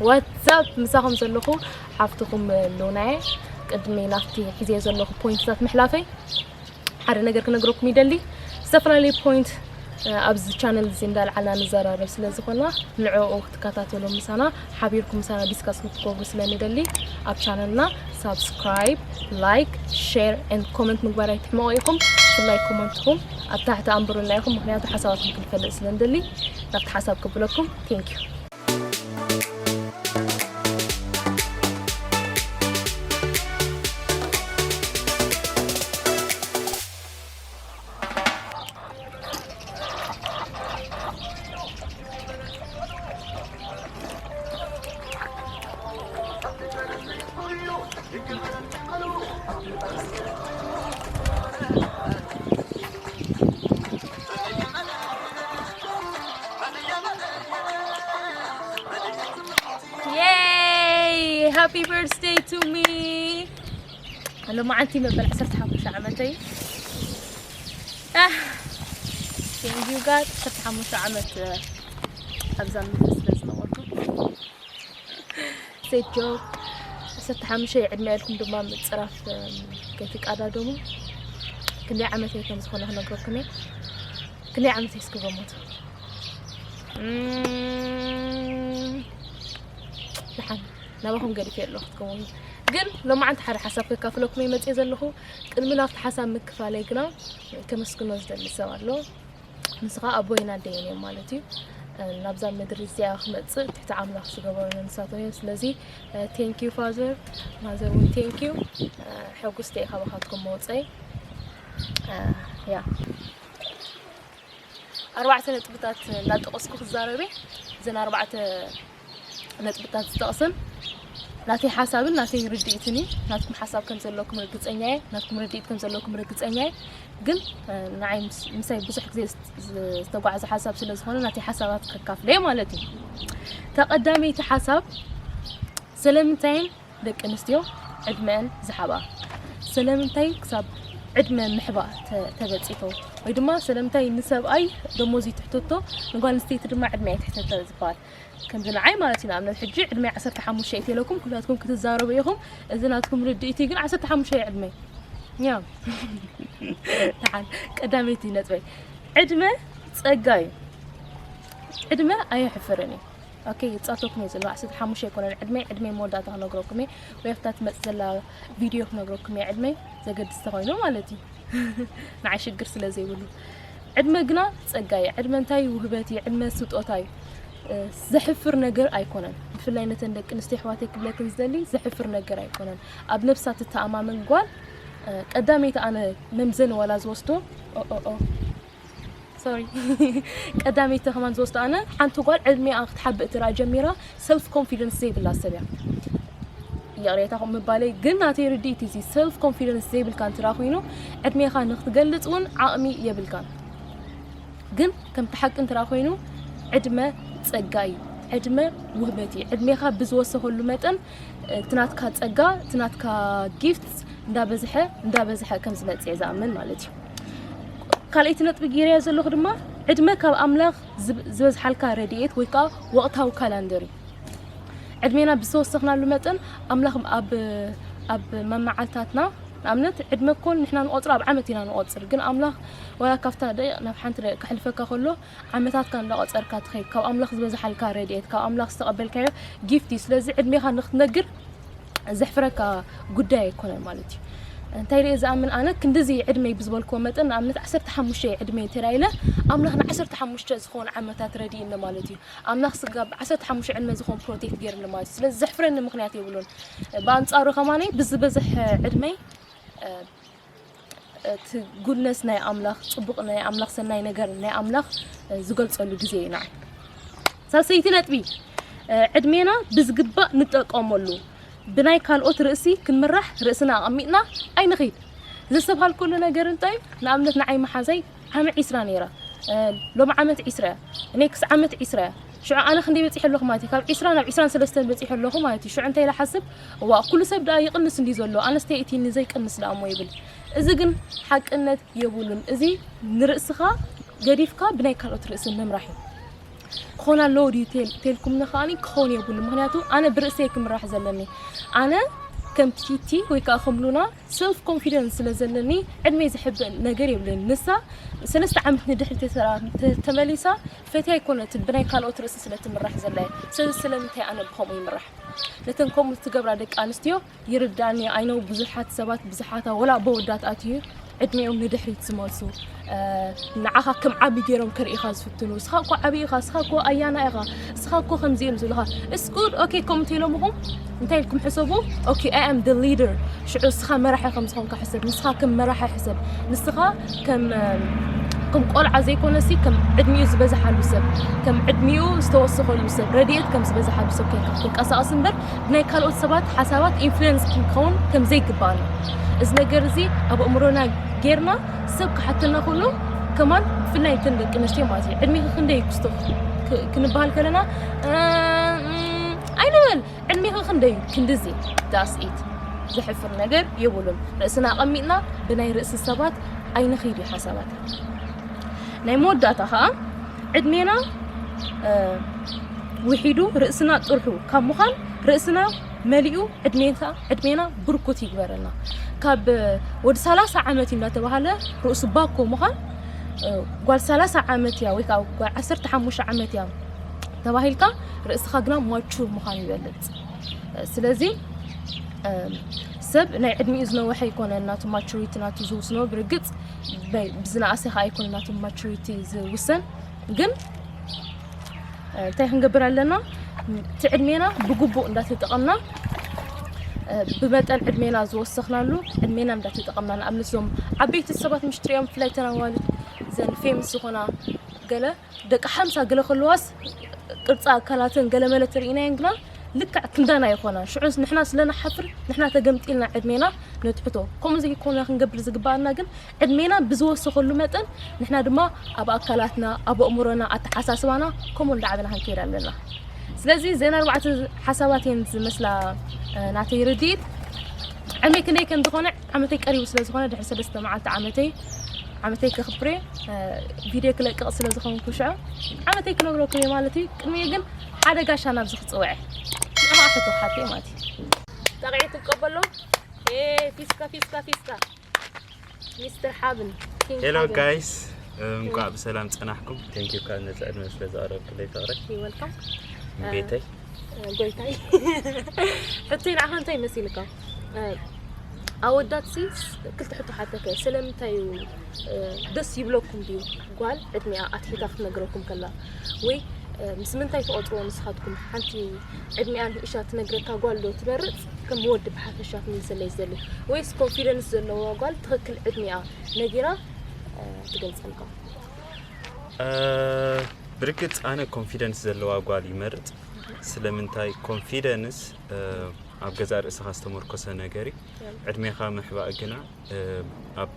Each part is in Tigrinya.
ዋትሳፕ ምሳኹም ዘለኹ ሓፍትኹም ሎናየ። ቅድሚ ናብቲ ሒዘ ዘለኹ ፖይንትታት ምሕላፈይ ሓደ ነገር ክነግረኩም ይደሊ። ዝተፈላለዩ ፖይንት ኣብዚ ቻነል እዚ እንዳልዓልና ንዘራረብ ስለ ዝኾና ንዕኡ ክትከታተሉ ምሳና ሓቢርኩም ምሳና ዲስካስ ክትገብሩ ስለ ንደሊ ኣብ ቻነልና ሳብስክራይብ፣ ላይክ፣ ሼር ኤንድ ኮመንት ምግባር ኣይትሕመቑ ኢኹም። ብፍላይ ኮመንትኩም ኣብ ታሕቲ ኣንብሩልና ኢኹም፣ ምክንያቱ ሓሳባትኩም ክንፈልጥ ስለ ንደሊ ናብቲ ሓሳብ ክብለኩም። Thank you። Yay! Happy birthday to me! ሎማዓንቲ መበል ዓሰርተ ሓሙሽተ ዓመተይ። Thank you God፣ ዓሰርተ ሓሙሽተ ዓመት ኣብዛ ምድሪ ስለ ዝነበርኩ። Set job ዓሰርተ ሓሙሽተ ዕድመ ኢልኩም ድማ ምፅራፍ ከይትቃዳደሙ። ክንደይ ዓመተይ ከም ዝኾነ ክነግረኩም እየ። ክንደይ ዓመተይ እስኪ ገምቱ። ደሓን ናባኹም ገዲፈ ኣለኹ ክትከውን። ግን ሎማዓንቲ ሓደ ሓሳብ ከካፍለኩም እየ መፅየ ዘለኹ። ቅድሚ ናብቲ ሓሳብ ምክፋለይ ግና ከመስግኖ ዝደሊ ሰብ ኣሎ። ንስኻ ኣቦይን ኣደይን እዮም ማለት እዩ። ናብዛ ምድሪ እዚኣ ክመፅእ ትሕቲ ኣምላኽ ዝገበሩ ንሳቶም እዮም። ስለዚ thank you father፣ mother እውን thank you። ሕጉስቲ እየ ካባኻትኩም መውፀይ። ያ ኣርባዕተ ነጥብታት እናጠቐስኩ ክዛረብ እየ። እዘን ኣርባዕተ ነጥብታት ዝጠቕስን ናተይ ሓሳብን ናተይ ርድኢትን እዩ። ናትኩም ሓሳብ ከም ዘለኩም ርግፀኛ እየ፣ ናትኩም ርድኢት ከም ዘለኩም ርግፀኛ እየ። ግን ንዓይ ምስ- ምሳይ ብዙሕ ግዜ ዝተጓዕዘ ሓሳብ ስለ ዝኾነ ናተይ ሓሳባት ከካፍለ ማለት እዩ። ተቐዳመይቲ ሓሳብ ስለምንታይን ደቂ ኣንስትዮ ዕድመአን ዝሓብኣ ስለምንታይ ክሳብ ዕድመ ምሕባእ ተበፂሑ ወይ ድማ ስለምንታይ ንሰብኣይ ደሞዝ ይትሕተቶ ንጓል ኣንስተይቲ ድማ ዕድመ ኣይትሕተተ ዝበሃል ከምዚ ንዓይ ማለት እዩ። ንኣብነት ሕጂ ዕድመ ዓሰርተ ሓሙሽተ ኢለኩም ኩላትኩም ክትዛረቡ ኢኹም። እዚ ናትኩም ርድኢት ግን ዓሰርተ ሓሙሽተ ዕድመ ያ ተሓን ቀዳመይቲ ነጥበይ ዕድመ ፀጋ እዩ። ዕድመ ኣየሕፍርን እዩ። ኦኬ ይፃተኩም እየ ዘሎ ዓሰርተ ሓሙሽተ ኣይኮነን ዕድመይ ዕድመይ መወዳእታ ክነግረኩም እየ ወይ ኣብታ ትመፅ ዘላ ቪድዮ ክነግረኩም እየ ዕድመይ ዘገድስ ተኮይኑ ማለት እዩ። ንዓይ ሽግር ስለ ዘይብሉ ዕድመ ግና ፀጋ እዩ። ዕድመ እንታይ ውህበት እዩ ዕድመ ስጦታ እዩ። ዘሕፍር ነገር ኣይኮነን። ብፍላይ ነተን ደቂ ኣንስትዮ ኣሕዋተይ ክብለክን ዝደሊ ዘሕፍር ነገር ኣይኮነን። ኣብ ነብሳ ትተኣማመን ጓል ቀዳመይቲ ኣነ መምዘኒ ዋላ ዝወስዶ ሶሪ ቀዳመይቲ ከማን ዝወስዶ ኣነ ሓንቲ ጓል ዕድሜኣ ክትሓብእ ትራ ጀሚራ ሰልፍ ኮንፊደንስ ዘይብላ ሰብ እያ። ይቕሬታ ከም ምባለይ ግን ናተይ ርድኢት እዚ ሰልፍ ኮንፊደንስ ዘይብልካ እንትራ ኮይኑ ዕድሜኻ ንክትገልፅ እውን ዓቕሚ የብልካን። ግን ከምቲ ሓቂ እንትራ ኮይኑ ዕድመ ፀጋ እዩ። ዕድመ ውህበት እዩ። ዕድሜኻ ብዝወሰኸሉ መጠን እቲ ናትካ ፀጋ እቲ ናትካ ጊፍት እንዳበዝሐ እንዳበዝሐ ከም ዝመፅእ ዝኣምን ማለት እዩ። ካልኣይቲ ነጥቢ ገይረያ ዘለኹ ድማ ዕድመ ካብ ኣምላኽ ዝበዝሓልካ ረድኤት ወይ ከዓ ወቕታዊ ካላንደር እዩ። ዕድሜና ብዝተወሰኽናሉ መጠን ኣምላኽ ኣብ ኣብ መመዓልታትና ንኣብነት ዕድመ ኮን ንሕና ንቆፅሮ ኣብ ዓመት ኢና ንቆፅር ግን ኣምላኽ ዋላ ካብታ ደቂቕ ናብ ሓንቲ ደቂቕ ከሕልፈካ ከሎ ዓመታትካ እንዳቆፀርካ ትኸይድ ካብ ኣምላኽ ዝበዝሓልካ ረድኤት ካብ ኣምላኽ ዝተቐበልካዮ ጊፍት እዩ። ስለዚ ዕድሜኻ ንክትነግር ዘሕፍረካ ጉዳይ ኣይኮነን ማለት እዩ። እንታይ ደ ዝኣምን ኣነ ክንድዚ ዕድመይ ብዝበልክዎ መጠን ንኣብነት ዓሰርተ ሓሙሽተ ዕድመ እንተ ኢለ ኣምላኽ ን ዓሰርተ ሓሙሽተ ዝኾን ዓመታት ረድእኒ ማለት እዩ። ኣምላኽ ስጋ ብ ዓሰርተ ሓሙሽተ ዕድመ ዝኾን ፕሮቴክት ገይርኒ ማለት እዩ። ስለዚ ዘሕፍረኒ ምክንያት የብሉን። ብኣንጻሩ ከማነይ ብዝበዝሕ ዕድመይ እቲ ጉድነስ ናይ ኣምላኽ ፅቡቕ ናይ ኣምላኽ ሰናይ ነገር ናይ ኣምላኽ ዝገልፀሉ ግዜ እዩ ንዓይ። ሳልሰይቲ ነጥቢ ዕድሜና ብዝግባእ ንጠቀመሉ ብናይ ካልኦት ርእሲ ክንምራሕ ርእስና ኣቐሚጥና ኣይንኸይድ። ዘስተብሃልኩሉ ነገር እንታይ ንኣብነት ንዓይ መሓዛይ ዓመ ዒስራ ነይራ ሎም ዓመት ዒስራ እያ እኔክስ ዓመት ዒስራ እያ ሽዑ ኣነ ክንደይ በፂሐ ኣለኹ ማለት እዩ ካብ ዒስራ ናብ ዒስራን ሰለስተን በፂሐ ኣለኹ ማለት እዩ ሽዑ እንታይ ኢለ ሓስብ እዋ ኩሉ ሰብ ደኣ ይቕንስ እንዲ ዘሎ ኣነስተይ እቲ ንዘይቅንስ ደኣ እሞ ይብል እዚ ግን ሓቅነት የብሉን እዚ ንርእስኻ ገዲፍካ ብናይ ካልኦት ርእሲ ምምራሕ እዩ ክኾን ኣለዎ ድዩ ቴል- ቴልኩምኒ ከዓኒ ክኸውን የብሉ። ምክንያቱ ኣነ ብርእሰይ ክምራሕ ዘለኒ፣ ኣነ ከም ቲቲ ወይ ከዓ ከም ሉና ሰልፍ ኮንፊደንስ ስለ ዘለኒ፣ ዕድመይ ዝሕብእ ነገር የብልን። ንሳ ሰለስተ ዓመት ንድሕሪ ተሰራ- ተ- ተመሊሳ ፈትያ ኣይኮነትን፣ ብናይ ካልኦት ርእሲ ስለ ትምራሕ ዘላ እያ። ስለዚ ስለምንታይ ኣነ ብኸምኡ ይምራሕ? ነተን ከምኡ ትገብራ ደቂ ኣንስትዮ ይርዳኒ። ኣይነው ብዙሓት ሰባት ብዙሓት ወላ በወዳት ኣትዩ ዕድሜኦም ንድሕሪት ዝመልሱ፣ ንዓኻ ከም ዓቢ ገይሮም ከርእኻ ዝፍትኑ። እስኻ እኮ ዓቢ ኢኻ፣ እስኻ እኮ ኣያና ኢኻ፣ እስኻ እኮ ከምዚ እዮም ዝብልኻ። እስኩ ኦኬ፣ ከምኡ እንተኢሎምኹም እንታይ ኢልኩም ሕሰቡ? ኦኬ፣ I am the leader። ሽዑ እስኻ መራሒ ከም ዝኾንካ ሕሰብ። ንስኻ ከም መራሒ ሕሰብ። ንስኻ ከም ከም ቆልዓ ዘይኮነሲ ከም ዕድሚኡ ዝበዝሓሉ ሰብ፣ ከም ዕድሚኡ ዝተወሰኸሉ ሰብ፣ ረድኤት ከም ዝበዝሓሉ ሰብ ኮይንካ ክትንቀሳቐስ እምበር ናይ ካልኦት ሰባት ሓሳባት ኢንፍሉዌንስ ክንከውን ከም ዘይግባኣና። እዚ ነገር እዚ ኣብ ኣእምሮና ጌርና ሰብ ክሓተና ከሎ ከማን ብፍላይ እተን ደቂ ኣንስትዮ ማለት እዩ። ዕድሜኺ ክንደይ እዩ ክስቶ ክ- ክንበሃል ከለና እ፣ ም፣ ኣይንበል። ዕድሜኺ ክንደይ እዩ? ክንድዚ። ዳስ ኢት። ዘሕፍር ነገር የብሉን። ርእስና ኣቐሚጥና ብናይ ርእሲ ሰባት ኣይንኺድ እዩ ሓሳባት። ናይ መወዳእታ ከዓ ዕድሜና እ፣ ውሒዱ ርእስና ጥርሑ ካብ ምዃን ርእስና መሊኡ ዕድሜታ- ዕድሜና ብርኩት ይግበረልና። ካብ ወዲ ሰላሳ ዓመት እዩ እንዳተባሃለ ርእሱ ባኮ ምዃን እ፣ ጓል ሰላሳ ዓመት እያ ወይ ከዓ ጓል ዓሰርተ ሓሙሽተ ዓመት እያ ተባሂልካ ርእስኻ ግና ማቹር ምዃን ይበልፅ። ስለዚ እ፣ ሰብ ናይ ዕድሚኡ ዝነወሐ ይኮነ ናቱ ማቹሪቲ ናቱ ዝውስኖ። ብርግፅ በ- ብዝነኣሰ ከዓ ኣይኮነ ናቱ ማቹሪቲ ዝውሰን። ግን እ፣ እንታይ ክንገብር ኣለና? እቲ ዕድሜና ብግቡእ እንዳተጠቐምና እ፣ ብመጠን ዕድሜና ዝወሰኽናሉ ዕድሜና እንዳተጠቐምና። ንኣብነት እዞም ዓበይቲ ሰባት ምሽ ትሪኦም ብፍላይ ተናዋልድ ዘን ፌምስ ዝኾና ገለ ደቂ ሓምሳ ገለ ከለዋስ ቅርፃ ኣካላተን ገለ መለ ትርኢናየን ግና ልክዕ ክንዳና ይኾና። ሽዑስ ንሕና ስለ ንሓፍር ንሕና ተገምጢልና ዕድሜና ነትሕቶ። ከምኡ ዘይኮነ ክንገብር ዝግባኣና ግን ዕድሜና ብዝወሰኸሉ መጠን ንሕና ድማ ኣብ ኣካላትና ኣብ ኣእምሮና ኣተሓሳስባና ከምኡ እንዳዓበና ክንከይድ ኣለና። ስለዚ ዘን ኣርባዕተ ሓሳባት እየን ዝመስላ እ፣ ናተይ ርድኢት። ዕድመይ ክንደይ ከም ዝኾነ ዓመተይ ቀሪቡ ስለ ዝኾነ ድሕሪ ሰለስተ መዓልቲ ዓመተይ ዓመተይ ከኽብሬ እ፣ ቪድዮ ክለቅቕ ስለ ዝኾንኩ ሽዑ ዓመተይ ክነግረኩም እየ ማለት እዩ። ቅድሚኡ ግን ሓደ ጋሻ ናብዚ ክፅውዐ ንዕኣ ሕቶ ሓተይ ማለት እዩ። ጠቂዒ ትቀበሎ። ኤ፣ ፊስካ ፊስካ ፊስካ ሚስተር ሓብን ኪንግ ሄሎ ሓብን። ጋይስ፣ እንኳዕ ብሰላም ፀናሕኩም። ቴንኪዩ ካብ ነዚ ዕድመ ስለ ዘቕረብክለይ ፍቕረይ። ዩ ወልካም ቤተይ ጎይታይ። ሕቶይ ንዓኻ እንታይ መሲልካ? ኣወዳት ሲ ክልተ ሕቶ ሓተከ ስለምንታይ እዩ ደስ ይብለኩም ድዩ ጓል ዕድሚኣ ኣትሒታ ክትነግረኩም ከላ ወይ ምስ ምንታይ ትቆፅሮ ንስኻትኩም ሓንቲ ዕድሚኣ ንእሻ ትነግረካ ጓል ዶ ትመርፅ ከም ወዲ ብሓፈሻ ትምልሰለይ ዝደሊ ወይስ ኮንፊደንስ ዘለዋ ጓል ትኽክል ዕድሚኣ ነጊራ ትገልፀልካ? ብርግፅ ኣነ ኮንፊደንስ ዘለዋ ጓል ይመርፅ። ስለምንታይ ኮንፊደንስ ኣብ ገዛእ ርእስኻ ዝተመርኮሰ ነገር እዩ። ዕድሜኻ ምሕባእ ግና ኣብ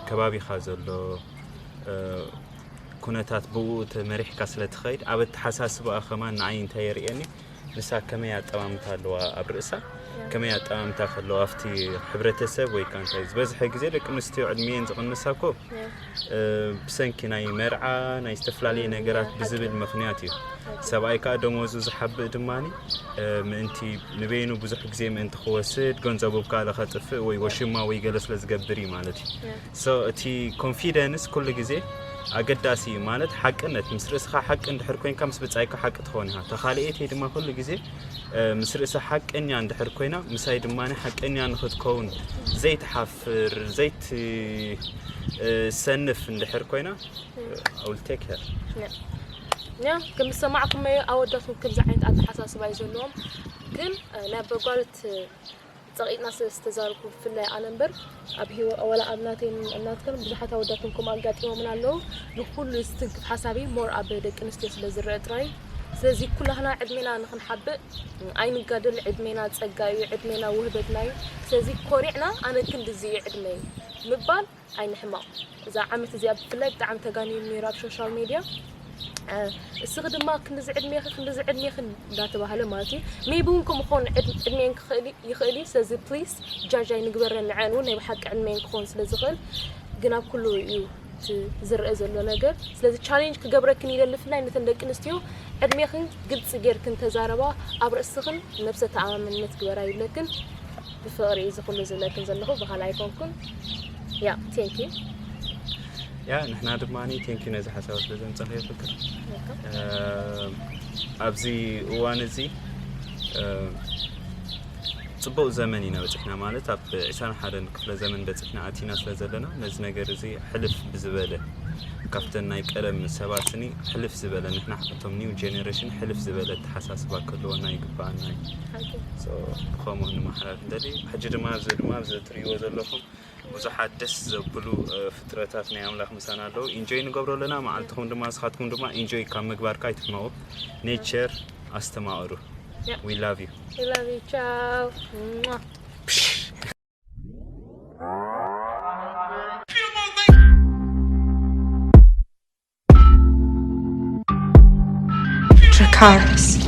ከባቢኻ ዘሎ ኩነታት ብኡ ተመሪሕካ ስለ ትኸይድ ኣብ ኣተሓሳስባኣ ከማን ንዓይ እንታይ የርእየኒ ንሳ ከመይ ኣጠማምታ ኣለዋ ኣብ ርእሳ ከመይ ኣጠማምታ ከለዋ ኣብቲ ሕብረተሰብ ወይ ከዓ እንታይ ዝበዝሐ ግዜ ደቂ ኣንስትዮ ዕድሜን ዝቕንሳ እኮ ብሰንኪ ናይ መርዓ ናይ ዝተፈላለየ ነገራት ብዝብል ምኽንያት እዩ። ሰብኣይ ከዓ ደሞዙ ዝሓብእ ድማ ምእንቲ ንበይኑ ብዙሕ ግዜ ምእንቲ ክወስድ ገንዘቡ ብካልእ ከጥፍእ ወይ ወሽማ ወይ ገለ ስለ ዝገብር እዩ ማለት እዩ። So እቲ ኮንፊደንስ ኩሉ ግዜ ኣገዳሲ እዩ ማለት ሓቅነት ምስ ርእስኻ ሓቂ እንድሕር ኮይንካ ምስ ብጻይካ ሓቂ ትኸውን ኢኻ። ተኻልኤተይ ድማ ኩሉ ግዜ ምስ ርእሳ ሓቀኛ እንድሕር ኮይና ምሳይ ድማ ሓቀኛ ንኽትከውን ዘይትሓፍር ዘይትሰንፍ እንድሕር ኮይና I will take her። ያ ከም ዝሰማዕኩመዮ ኣወዳት እውን ከምዚ ዓይነት ኣተሓሳስባ እዩ ዘለዎም። ግን ናይ በጓልት ፀቂጥና ስለ ዝተዛረብኩ ብፍላይ ኣነ እምበር ኣብ ህይወ- ወላ ኣብ ናተይን ኣብ ናትከን ብዙሓት ኣወዳትን ከምኡ ኣጋጢሞምን ኣለዉ። ንኩሉ ዝትንክፍ ሓሳብ እዩ more ኣብ ደቂ ኣንስትዮ ስለ ዝረአ ጥራይ። ስለዚ ኩላህና ዕድሜና ንክንሓብእ ኣይንጋደል። ዕድሜና ፀጋ እዩ፣ ዕድሜና ውህበትና እዩ። ስለዚ ኮሪዕና ኣነ ክንድዚ እዩ ዕድመይ ምባል ኣይንሕመቕ። እዛ ዓመት እዚኣ ብፍላይ ብጣዕሚ ተጋንዩ ነይሩ ኣብ ሶሻል ሜድያ። እስኺ ድማ ክንድዚ ዕድሜኺ ክንድዚ ዕድሜኺ እንዳተባህለ ማለት እዩ። ሜቢ እውን ከምኡ ክኸውን ዕድ- ዕድሜን ክኽእል እዩ- ይኽእል እዩ። ስለዚ ፕሊስ ጃጅ ኣይንግበረን፣ ንዐን እውን ናይ ብሓቂ ዕድሜን ክኸውን ስለ ዝኽእል ግን ኣብ ኩሉ እዩ እቲ ዝረአ ዘሎ ነገር። ስለዚ ቻሌንጅ ክገብረክን ይደሊ ብፍላይ ነተን ደቂ ኣንስትዮ ቅድሜኽን ግልፂ ጌርክን ተዛረባ። ኣብ ርእስኽን ነብሰ ተኣማመንነት ግበራ ይብለክን። ብፍቕሪ እዩ እዚ ኩሉ ዝብለክን ዘለኹ፣ ብኻልእ ኣይኮንኩን። ያ፣ thank you። ያ ንሕና ድማ thank you ነዚ ሓሳብ ስለ ዘምፀኽዮ ፍቅር። ኣብዚ እዋን እዚ ፅቡቕ ዘመን ኢና በፂሕና፣ ማለት ኣብ ዕስራን ሓደን ክፍለ ዘመን በፂሕና ኣቲና ስለ ዘለና፣ ነዚ ነገር እዚ ሕልፍ ብዝበለ ካብተን ናይ ቀደም ሰባት ስኒ ሕልፍ ዝበለ፣ ንሕና እቶም new generation ሕልፍ ዝበለ ኣተሓሳስባ ክህልወና ይግባኣና እዩ። ብኸምኡ ንመሓላፍ እንደሊ። ሕጂ ድማ ኣብዚ ድማ ኣብዚ እትርእይዎ ዘለኹም ብዙሓት ደስ ዘብሉ ፍጥረታት ናይ ኣምላኽ ምሳና ኣለዉ። ኢንጆይ ንገብሮ ኣለና። መዓልትኹም ድማ ንስኻትኩም ድማ ኢንጆይ ካብ ምግባርካ ኣይትሕመቑ። ኔቸር ኣስተማቕሩ። We love you። We love you. Ciao. Dracarys.